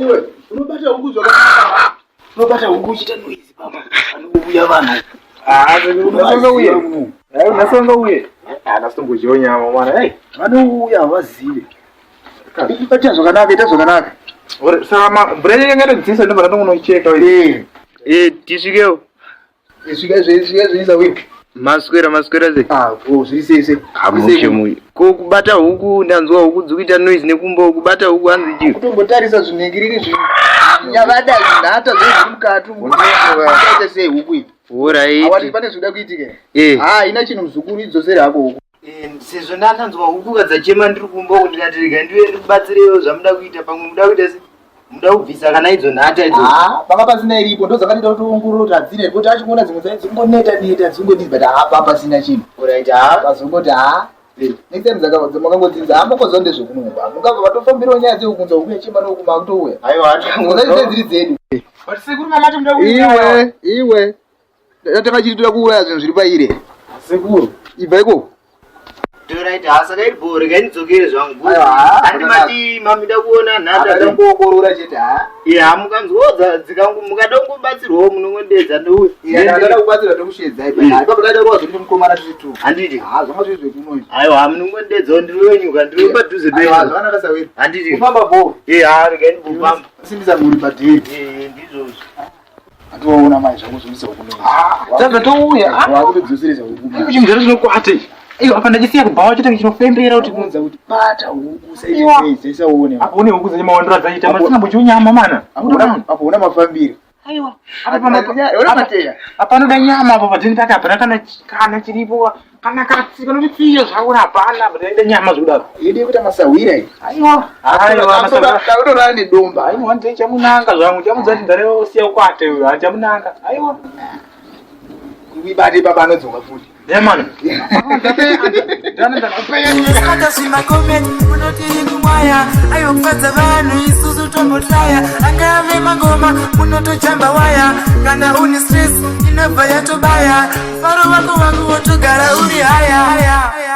Iwe unobata huku zvakanaka. Unobata huku uchiita noise baba. Anouya vanhu. Ah, unasonga uye. Eh, unasonga uye. Ah, nasongo nyama mwana. Hey, Vanouya havazive. Ita zvakanaka, ita zvakanaka. Ore sama mvura yanga yatodzisa ndobva ndatongonoicheka. Eh. Eh, tisvikewo. Svika zvei, svika zvei sawira. Maswera, maswera sei? Ah, oh, zviri sei sei. Amushe muyi. Ko kubata huku ndanzwa huku dzikuita noise nekumbo kubata huku hanzi chii? Kutombotarisa zvinhingiriri zvinyavada zvinhata zvei zviri mukati umu. Ita sei huku iyi? Alright. Awati pane zvikuda kuitika. Eh. Ah, ina chinhu muzukuru idzosere hako huku. Eh, sezvo ndandanzwa huku kadzachema ndiri kumba uku ndikati rega ndive ndikubatsirewo zvamuda kuita pamwe muda kuita se muda kubvisa kana idzo nhata idzo. Ah, panga pasina iripo ndo dzakatoita kuti ongorore kuti hadzina here kuti achikuona dzimwe dzacho dzingoneta neta dzingodii but hapa pasina chinhu. Alright, ha. Pazongoti ha. Next time dzamakangodzinza hamukozwa ndezvekunoba. Mungabva vatofambirawo nyaya dzekukunza huku yachema nohuku makutouya. Aiwa, Dzimwe dziri dzedu. But sekuru mama tinoda kuita. Iwe, iwe. Takachiri toda kuuraya zvinhu zviri paire. Sekuru. Ibva ikoko. Alright, ha saka iri bho rega ndidzokere zvangu. Aiwa, ha, Handi mati mamida kuona nhata. Akangoongorora chete ha. Yeah, mukanzwa dzikangu mukada kungobatsirwawo munongondedza ndouya. Ndada kubatsira tokushedzai pa. Ipapo taida kurwa zviri mukomana tiri tu. Handiti. Ha, zvanga zviri zvekuno izvi. Aiwa, munongondedzawo ndiri wenyuka, ndiri padhuze Aiwa, penyu. zvakanaka sawira. Handiti. Kufamba bho. Eh, ha rega ndimbofamba. Simbisa mhuri padhiri. Eh, ndizvozvo. Atiwaona mai zvako zvinoisa huku noise. Tabva touya. Ah, Wakutodzoseresa huku. Icho chimudhara chinokwata ichi. Iyo apa ndachisiya kubhawa chete chinofembera kuti Kuunza kuti bata huku Iwa. usaite isaone. apa une huku dzenye mawandiro adzaita masingambochiwo nyama mana. Apo una mafambiro. Aiwa. Apa pama Una mateya. apa anoda nyama apa padini pake hapana kana kana chiripo kana katsi kana kuti tsiyo zvako hapana apa tinoida nyama zvekudaro. Yede kuita masahwira iyi. Aiwa. Aiwa masaka. Takutorana nedomba. Aiwa ndei chamunanga zvangu chamudza kuti ndare siya ukwate uyo handichamunanga. Aiwa. Kuibate baba anodzoka futi. Yeah man. Kata zvimakometi munotiri kumwaya aiwa kufadza vanhu isusu tombotlaya angave mangoma munotojamba waya kana une stress inobva yatobaya mufaro wako wangu wotogara uri haya haya.